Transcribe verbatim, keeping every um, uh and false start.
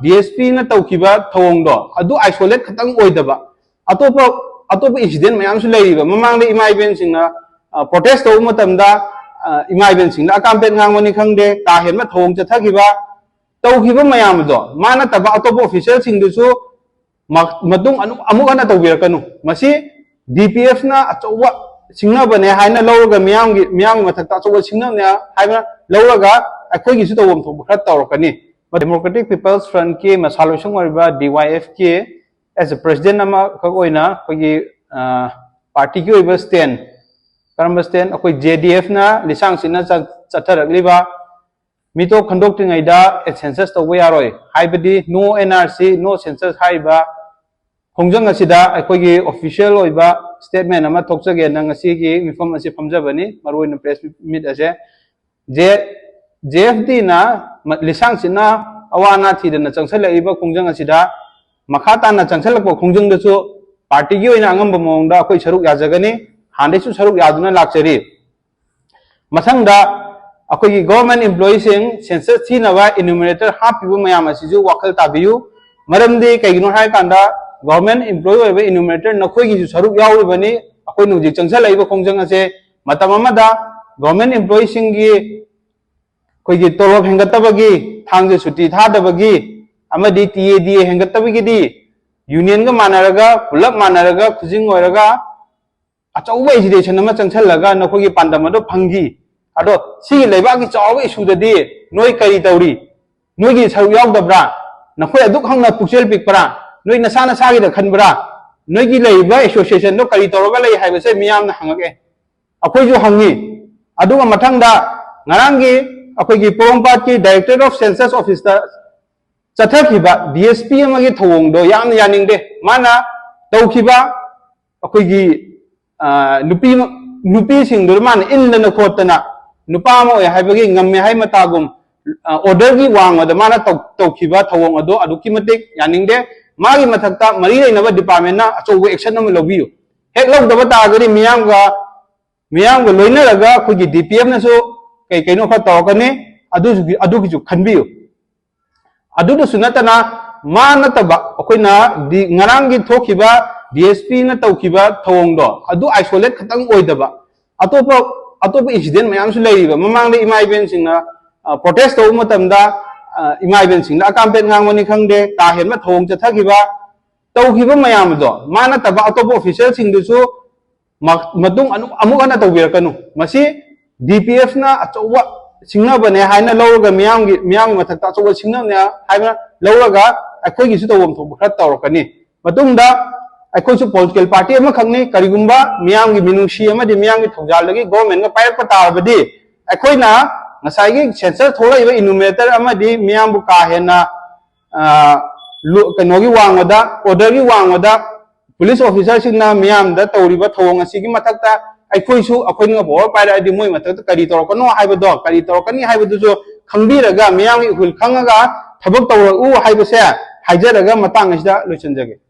D S ꯄꯤꯅ ꯇꯧꯈꯤꯕ ꯊꯧꯑꯣꯡꯗꯣ ꯑꯗꯨ ꯑꯥꯏꯁꯣꯂꯦꯠ ꯈꯛꯇꯪ ꯑꯣꯏꯗꯕ, ꯑꯇꯣꯞꯄ ꯑꯇꯣꯞꯄ ꯏꯟꯁꯤꯗꯦꯟ ꯃꯌꯥꯝꯁꯨ ꯂꯩꯔꯤꯕ꯫ ꯃꯃꯥꯡꯗ ꯏꯃꯥ ꯏꯕꯦꯟꯁꯤꯡꯅ ꯄ꯭ꯔꯣꯇꯦꯁ ꯇꯧꯕ ꯃꯇꯝꯗ, ꯑ, ꯏꯃꯥ ꯏꯕꯦꯟꯁꯤꯡꯗ ꯑꯀꯥꯝꯄꯦꯠ ꯉꯥꯡꯕꯅꯤ ꯈꯪꯗꯦ, ꯀꯥ ꯍꯦꯟꯕ ꯊꯧꯑꯣꯡ ꯆꯠꯊꯈꯤꯕ, ꯇꯧꯈꯤꯕ ꯃꯌꯥꯝ ꯑꯗꯣ ꯃꯥ ꯅꯠꯇꯕ ꯑꯇꯣꯞꯄ ꯑꯣꯐꯤꯁꯤꯌꯦꯜꯁꯤꯡꯗꯨꯁꯨ ꯃ- ꯃꯇꯨꯡ ꯑꯅꯨ- ꯑꯃꯨꯛ ꯍꯟꯅ ꯇꯧꯕꯤꯔꯛꯀꯅꯨ꯫ ꯃꯁꯤ ꯗꯤ ꯄꯤ ꯑꯦꯐꯅ ꯑꯆꯧꯕ ꯁꯤꯡꯅꯕꯅꯦ ꯍꯥꯏꯅ ꯂꯧꯔꯒ, ꯃꯤꯌꯥꯝꯒꯤ ꯃꯤꯌꯥꯝꯒꯤ ꯃꯊꯛꯇ ꯑꯆꯧꯕ ꯁꯤꯡꯅꯕꯅꯦ ꯍꯥꯏꯅ ꯂꯧꯔꯒ ꯑꯩꯈꯣꯏꯒꯤꯁꯨ ꯇꯧꯐꯝ ꯊꯣꯛꯄ ꯈꯔ ꯇꯧꯔꯛꯀꯅꯤ꯫ Democratic People's Front ꯀꯤ ꯃꯁꯥ ꯂꯣꯏꯁꯪ ꯑꯣꯏꯔꯤꯕ ꯗꯤ ꯋꯥꯏ ꯑꯦꯐ ꯀꯤ as a president ꯑꯃꯈꯛ ꯑꯣꯏꯅ ꯑꯩꯈꯣꯏꯒꯤ, ꯑ, ꯄꯥꯔꯇꯤꯒꯤ ꯑꯣꯏꯕ ꯁ꯭ꯇꯦꯟ, ꯀꯔꯝꯕ ꯁ꯭ꯇꯦꯟ? ꯑꯩꯈꯣꯏ ꯖꯦ ꯗꯤ ꯑꯦꯐꯅ ꯂꯤꯁꯥꯡ ꯁꯤꯠꯅ ꯆꯠ- ꯆꯠꯊꯔꯛꯂꯤꯕ ꯃꯤꯇꯣꯞ ꯈꯟꯗꯣꯛꯇ꯭ꯔꯤꯉꯩꯗ ꯁꯦꯟꯁꯁ ꯇꯧꯕ ꯌꯥꯔꯣꯏ ꯍꯥꯏꯕꯗꯤ no N R C, no census ꯍꯥꯏꯔꯤꯕ ꯈꯣꯡꯖꯪ ꯑꯁꯤꯗ ꯑꯩꯈꯣꯏꯒꯤ ꯑꯣꯐꯤꯁꯤꯌꯦꯜ ꯑꯣꯏꯕ ꯁ꯭ꯇꯦꯠꯃꯦꯟ ꯑꯃ ꯊꯣꯛꯆꯒꯦꯅ ꯉꯁꯤꯒꯤ ꯃꯤꯐꯝ ꯑꯁꯤ ꯐꯝꯖꯕꯅꯤ, ꯃꯔꯨꯑꯣꯏꯅ ꯄ꯭ꯔꯦꯁ ꯃꯤꯠ ꯑꯁꯦ꯫ ꯖꯦ ꯖꯦ ꯑꯦꯐ ꯗꯤꯅ ꯂꯤꯁꯥꯡ ꯁꯤꯠꯅ ꯑꯋꯥ ꯑꯅꯥ ꯊꯤꯗꯅ ꯆꯪꯁꯤꯜꯂꯛꯂꯤꯕ ꯈꯣꯡꯖꯪ ꯑꯁꯤꯗ, ꯃꯈꯥ ꯇꯥꯅ ꯆꯪꯁꯤꯜꯂꯛꯄ ꯈꯣꯡꯖꯪꯗꯁꯨ ꯄꯥꯔꯇꯤꯒꯤ ꯑꯣꯏꯅ ꯑꯉꯝꯕ ꯃꯑꯣꯡꯗ ꯑꯩꯈꯣꯏ ꯁꯔꯨꯛ ꯌꯥꯖꯒꯅꯤ, ꯍꯥꯟꯅꯗꯩꯁꯨ ꯁꯔꯨꯛ ꯌꯥꯗꯨꯅ ꯂꯥꯛꯆꯔꯤ꯫ ꯃꯊꯪꯗ ꯑꯩꯈꯣꯏꯒꯤ ꯒꯣꯔꯃꯦꯟ ꯏꯝꯄ꯭ꯂꯣꯌꯤꯁꯤꯡ ꯁꯦꯟꯁꯁ ꯊꯤꯅꯕ ꯏꯅꯨꯃꯔꯦꯇꯔ ꯍꯥꯞꯄꯤꯕ ꯃꯌꯥꯝ ꯑꯁꯤꯁꯨ ꯋꯥꯈꯜ ꯇꯥꯕꯤꯌꯨ꯫ ꯃꯔꯝꯗꯤ ꯀꯩꯒꯤꯅꯣ ꯍꯥꯏꯔꯀꯥꯟꯗ ꯒꯣꯔꯃꯦꯟ ꯏꯝꯄ꯭ꯂꯣꯌꯤ ꯑꯣꯏꯕ ꯏꯅꯨꯃꯔꯦꯇꯔ ꯅꯈꯣꯏꯒꯤꯁꯨ ꯁꯔꯨꯛ ꯌꯥꯎꯔꯤꯕꯅꯤ꯫ ꯑꯩꯈꯣꯏꯅ ꯍꯧꯖꯤꯛ ꯆꯪꯁꯤꯜꯂꯛꯏꯕ ꯈꯣꯡꯖꯪ ꯑꯁꯦ ꯃꯇꯝ ꯑꯃꯗ ꯒꯣꯔꯃꯦꯟ ꯏꯝꯄ꯭ꯂꯣꯌꯤꯁꯤꯡꯒꯤ ꯑꯩꯈꯣꯏꯒꯤ ꯇꯣꯂꯣꯞ ꯍꯦꯟꯒꯠꯇꯕꯒꯤ, ꯊꯥꯡꯖ ꯁꯨꯇꯤ ꯊꯥꯗꯕꯒꯤ ꯑꯃꯗꯤ ꯇꯤ ꯑꯦ ꯗꯤ ꯑꯦ ꯍꯦꯟꯒꯠꯇꯕꯒꯤꯗꯤ ꯌꯨꯅꯤꯌꯟꯒ ꯃꯥꯟꯅꯔꯒ, ꯄꯨꯂꯞ ꯃꯥꯟꯅꯔꯒ, ꯈꯨꯖꯤꯡ ꯑꯣꯏꯔꯒ ꯑꯆꯧꯕ ꯑꯦꯖꯤꯇꯦꯁꯟ ꯑꯃ ꯆꯪꯁꯜꯂꯒ ꯅꯈꯣꯏꯒꯤ ꯄꯥꯟꯗꯝ ꯑꯗꯣ ꯐꯪꯈꯤ꯫ ꯑꯗꯣ ꯁꯤꯒꯤ ꯂꯩꯕꯥꯛꯀꯤ ꯆꯥꯎꯕ ꯏꯁꯨꯗꯗꯤ ꯅꯣꯏ ꯀꯔꯤ ꯇꯧꯔꯤ? ꯅꯣꯏꯒꯤ ꯁꯔꯨꯛ ꯌꯥꯎꯗꯕ꯭ꯔꯥ? ꯅꯈꯣꯏ ꯑꯗꯨꯛ ꯍꯧꯅ ꯄꯨꯛꯆꯦꯜ ꯄꯤꯛꯄ꯭ꯔꯥ? ꯅꯣꯏ ꯅꯁꯥ ꯅꯁꯥꯒꯤꯗ ꯈꯟꯕ꯭ꯔꯥ? ꯅꯣꯏꯒꯤ ꯂꯩꯔꯤꯕ ꯑꯦꯁꯣꯁꯤꯌꯦꯁꯟꯗꯣ ꯀꯔꯤ ꯇꯧꯔꯒ ꯂꯩ ꯍꯥꯏꯕꯁꯦ ꯃꯤꯌꯥꯝꯅ ꯍꯪꯉꯛꯑꯦ, ꯑꯩꯈꯣꯏꯁꯨ ꯍꯪꯉꯤ꯫ ꯑꯗꯨꯒ ꯃꯊꯪꯗ ꯉꯔꯥꯡꯒꯤ ꯑꯩꯈꯣꯏꯒꯤ ꯄꯣꯔꯣꯝꯄꯥꯠꯀꯤ Directorate of Census Office ꯇ ꯆꯠꯊꯈꯤꯕ ꯗꯤ ꯑꯦꯁ ꯄꯤ ꯑꯃꯒꯤ ꯊꯧꯑꯣꯡꯗꯣ ꯌꯥꯝꯅ ꯌꯥꯅꯤꯡꯗꯦ꯫ ꯃꯥꯅ ꯇꯧꯈꯤꯕ ꯑꯩꯈꯣꯏꯒꯤ, ꯑ, ꯅꯨꯄꯤ, ꯅꯨꯄꯤꯁꯤꯡꯗꯨꯗ ꯃꯥꯅ ꯏꯟꯗꯅ ꯈꯣꯠꯇꯅ ꯅꯨꯄꯥ ꯑꯃ ꯑꯣꯏ ꯍꯥꯏꯕꯒꯤ ꯉꯝꯃꯦ ꯍꯥꯏ ꯃꯇꯥꯒꯨꯝ, ꯑ, ꯑꯣꯔꯗꯔꯒꯤ ꯋꯥꯡꯃꯗ ꯃꯥꯅ ꯇꯧ-, ꯇꯧꯈꯤꯕ ꯊꯧꯑꯣꯡ ꯑꯗꯣ ꯑꯗꯨꯛꯀꯤ ꯃꯇꯤꯛ ꯌꯥꯅꯤꯡꯗꯦ꯫ ꯃꯥꯒꯤ ꯃꯊꯛꯇ ꯃꯔꯤ ꯂꯩꯅꯕ ꯗꯤꯄꯥꯔꯠꯃꯦꯟꯅ ꯑꯆꯧꯕ ꯑꯦꯛꯁꯟ ꯑꯃ ꯂꯧꯕꯤꯌꯨ꯫ ꯍꯦꯛ ꯂꯧꯗꯕ ꯇꯥꯔꯒꯗꯤ ꯃꯤꯌꯥꯝꯒ, ꯃꯤꯌꯥꯝꯒ ꯂꯣꯏꯅꯔꯒ ꯑꯩꯈꯣꯏꯒꯤ ꯗꯤ ꯄꯤ ꯑꯦꯐꯅꯁꯨ ꯀꯩ ꯀꯩꯅꯣ ꯈꯔ ꯇꯧꯔꯛꯀꯅꯤ꯫ ꯑꯗꯨꯁꯨ, ꯑꯗꯨꯒꯤꯁꯨ ꯈꯟꯕꯤꯌꯨ꯫ ꯑꯗꯨꯗꯁꯨ ꯅꯠꯇꯅ, ꯃꯥ ꯅꯠꯇꯕ ꯑꯩꯈꯣꯏꯅ ꯗꯤ-, ꯉꯔꯥꯡꯒꯤ ꯊꯣꯛꯈꯤꯕ ꯗꯤ ꯑꯦꯁ ꯄꯤꯅ ꯇꯧꯈꯤꯕ ꯊꯧꯑꯣꯡꯗꯣ ꯑꯗꯨ isolate ꯈꯛꯇꯪ ꯑꯣꯏꯗꯕ, ꯑꯇꯣꯞꯄ ꯑꯇꯣꯞꯄ incident ꯃꯌꯥꯝꯁꯨ ꯂꯩꯔꯤꯕ꯫ ꯃꯃꯥꯡꯗ ꯏꯃꯥ ꯏꯕꯦꯟꯁꯤꯡꯅ, ꯑ, protest ꯇꯧꯕ ꯃꯇꯝꯗ, ꯑ, ꯏꯃꯥ ꯏꯕꯦꯟꯁꯤꯡꯗ ꯑꯀꯥꯝꯄꯦꯠ ꯉꯥꯡꯕꯅꯤ ꯈꯪꯗꯦ, ꯀꯥ ꯍꯦꯟꯕ ꯊꯧꯑꯣꯡ ꯆꯠꯊꯈꯤꯕ, ꯇꯧꯈꯤꯕ ꯃꯌꯥꯝ ꯑꯗꯣ ꯃꯥ ꯅꯠꯇꯕ ꯑꯇꯣꯞꯄ officialꯁꯤꯡꯗꯨꯁꯨ ꯃ-, ꯃꯇꯨꯡ ꯑꯅꯨ-, ꯑꯃꯨꯛ ꯍꯟꯅ ꯇꯧꯕꯤꯔꯛꯀꯅꯨ꯫ ꯃꯁꯤ ꯗꯤ ꯄꯤ ꯑꯦꯐꯅ ꯑꯆꯧꯕ ꯁꯤꯡꯅꯕꯅꯦ ꯍꯥꯏꯅ ꯂꯧꯔꯒ ꯃꯤꯌꯥꯝꯒꯤ, ꯃꯤꯌꯥꯝꯒꯤ ꯃꯊꯛꯇ ꯑꯆꯧꯕ ꯁꯤꯡꯅꯕꯅꯦ ꯍꯥꯏꯅ ꯂꯧꯔꯒ ꯑꯩꯈꯣꯏꯒꯤꯁꯨ ꯇꯧꯐꯝ ꯊꯣꯛꯄ ꯈꯔ ꯇꯧꯔꯛꯀꯅꯤ꯫ ꯃꯇꯨꯡꯗ ꯑꯩꯈꯣꯏꯁꯨ political party ꯑꯃꯈꯛꯅꯤ꯫ ꯀꯔꯤꯒꯨꯝꯕ ꯃꯤꯌꯥꯝꯒꯤ ꯃꯤꯅꯨꯡꯁꯤ ꯑꯃꯗꯤ ꯃꯤꯌꯥꯝꯒꯤ ꯊꯧꯖꯥꯜꯗꯒꯤ governmentꯅ ꯄꯥꯏꯔꯛꯄ ꯇꯥꯔꯕꯗꯤ, ꯑꯩꯈꯣꯏꯅ ꯉꯁꯥꯏꯒꯤ census ꯊꯣꯛꯂꯛꯏꯕ enumerator ꯑꯃꯗꯤ ꯃꯤꯌꯥꯝꯕꯨ ꯀꯥ ꯍꯦꯟꯅ, ꯑ, ꯂꯨ-, ꯀꯩꯅꯣꯒꯤ ꯋꯥꯡꯃꯗ, orderꯒꯤ ꯋꯥꯡꯃꯗ police officerꯁꯤꯡꯅ ꯃꯤꯌꯥꯝꯗ ꯇꯧꯔꯤꯕ ꯊꯧꯑꯣꯡ ꯑꯁꯤꯒꯤ ꯃꯊꯛꯇ ꯑꯩꯈꯣꯏꯁꯨ, ꯑꯩꯈꯣꯏꯅ power ꯄꯥꯏꯔꯛꯑꯗꯤ ꯃꯣꯏ ꯃꯊꯛꯇ ꯀꯔꯤ ꯇꯧꯔꯛꯀꯅꯣ ꯍꯥꯏꯕꯗꯣ, ꯀꯔꯤ ꯇꯧꯔꯛꯀꯅꯤ ꯍꯥꯏꯕꯗꯨꯁꯨ ꯈꯪꯕꯤꯔꯒ, ꯃꯤꯌꯥꯝꯒꯤ ꯏꯍꯨꯜ ꯈꯪꯉꯒ ꯊꯕꯛ ꯇꯧꯔꯛꯎ ꯍꯥꯏꯕꯁꯦ ꯍꯥꯏꯖꯔꯒ ꯃꯇꯥꯡ ꯑꯁꯤꯗ ꯂꯣꯏꯁꯤꯟꯖꯒꯦ꯫